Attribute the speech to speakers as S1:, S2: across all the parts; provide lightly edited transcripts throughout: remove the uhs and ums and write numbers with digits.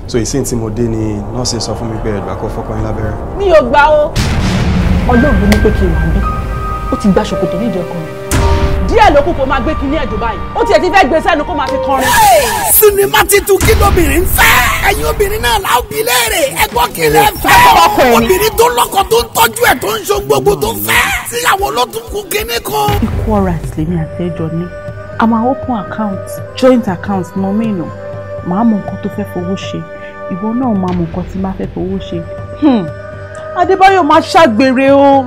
S1: So ìsìn tí mo dé ni nọ́ọ̀sì sọ fún mi pé ẹ̀gbà kọ́ fọ́kàn yín lábẹ́rẹ́.
S2: Mi ò gbà o. Ọlọ́run ní pé kí n wà bí. Ó ti gba ṣòkòtò nídìí ọkọ mi. Díẹ̀ ló kù kó máa gbé kinní ẹ̀dùn báyìí. Ó tiẹ̀ ti fẹ́ gbé sẹ́nu kó máa fi kọrin.
S3: Sinimá titun kí lóbìnrin ń fẹ́. Ẹ̀yin obìnrin náà la ó bi léèrè. Ẹ gbọ́ kí lẹ fẹ́. Obìnrin tó lọ́kọ tó ń tọ́jú ẹ̀ tó ń ṣe gbogbo tó fẹ́. Tíyàwó ló tún kú kinní kan.
S4: Equal rights lèmi àtẹ́jọ ní. A máa open account, joint account mọ mí nù. Màá mọ nǹkan tó fẹ́ fowó ṣe. Ìwọ náà máa mọ nǹkan tí máa fẹ́ fowó ṣe. Adébáyọ̀ máa ṣàgbèrè o.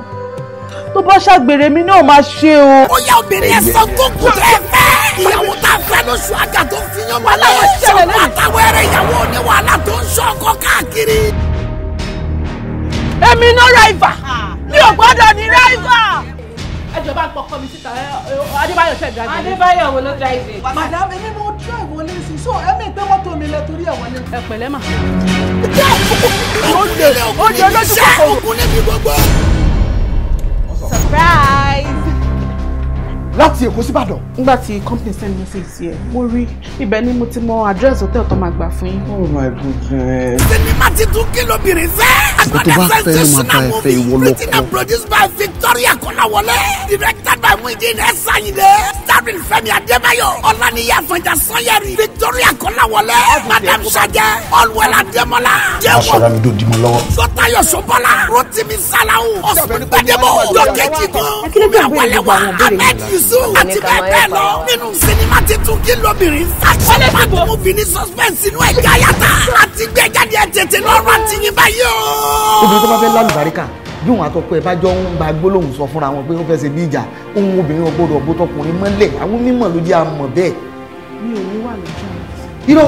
S4: Tó bá ṣàgbèrè mi náà máa ṣe o.
S3: Ó yá obìnrin ẹ sọ tó kù tẹ́ fẹ́. Ìyàwó tá a fẹ́ lóṣù àjà tó fi yan mọ́ lọ́wọ́. Ṣọ̀pọ̀ àtàwọn ẹrẹ ìyàwó oníwàhálà tó ń ṣọ́ ọkọ káàkiri.
S2: Èmi ní ráìvà. Mi ò gbọ́dọ̀ ní ráìvà. Ẹ jọba ń pọkọ mi síta. Adébáyọ̀ ṣe drive.
S5: Adébáyọ̀ wo ló drive?
S6: Madam, èmi mo drive wọlé sí, so ẹ̀mí pé mọ́tò mi lẹ torí ẹ̀ wọlé.
S2: Ẹ pẹ̀lẹ́ mà.
S3: Ó lè ogun níbi iṣẹ́, ogun níbi gbogbo.
S2: Surprise!
S6: Láti Èkó sí Ìbàdàn.
S4: Nígbà tí company send message sí ẹ, mo rí ibẹ̀ ni mo ti mọ address hotel tó máa gbà fún yín.
S1: Oh my goodness.
S3: Sinimá titun kí lóbìnrin fẹ́. Another sensational movie written and produced by Victoria Kọ́láwọlé. Directed by Muideen Ẹ̀sáyìndé. Starring Fẹ́mi Adébáyọ̀. Ọláníyà Afọ̀njá Sanyẹ̀rì. Victoria Kọ́láwọlé. Madam Sajẹ. Allwell Adémọ́lá.
S7: Aṣọra mi dò dì mọ́ lọ́wọ́.
S3: Sọ́tayọ̀ Ṣọ́bọ́lá. Rotimi Salawu. Osman Gbadebo. Dọ́kẹ́jì kan. Kúmi Awalewa. Ahmed Yusuf. Àti bẹ́ẹ̀ bẹ́ẹ̀ lọ. Nínú sinimá titun kí lóbìnrin fẹ́. Action packed movie ní suspense inú ẹ̀ gáyàtà. Àti gbẹ́jáde ẹ̀ tètè lọ́rọ̀ àti yín báyìí o.
S8: Obìnrin tó bá fẹ́ lálùbáríkà bí òun àtọkọ ẹ̀ bá jọ ń gba gbólóhùn sọ fúnra wọn pé ó fẹ́ ṣe bí ìjà, ohun obìnrin ò gbọ́dọ̀ bó tọkùnrin mọ́lẹ̀, àwọn onímọ̀ ló jẹ́ àmọ̀ bẹ́ẹ̀.
S4: Mi ò ní wà lójú àná.
S8: Irọ́.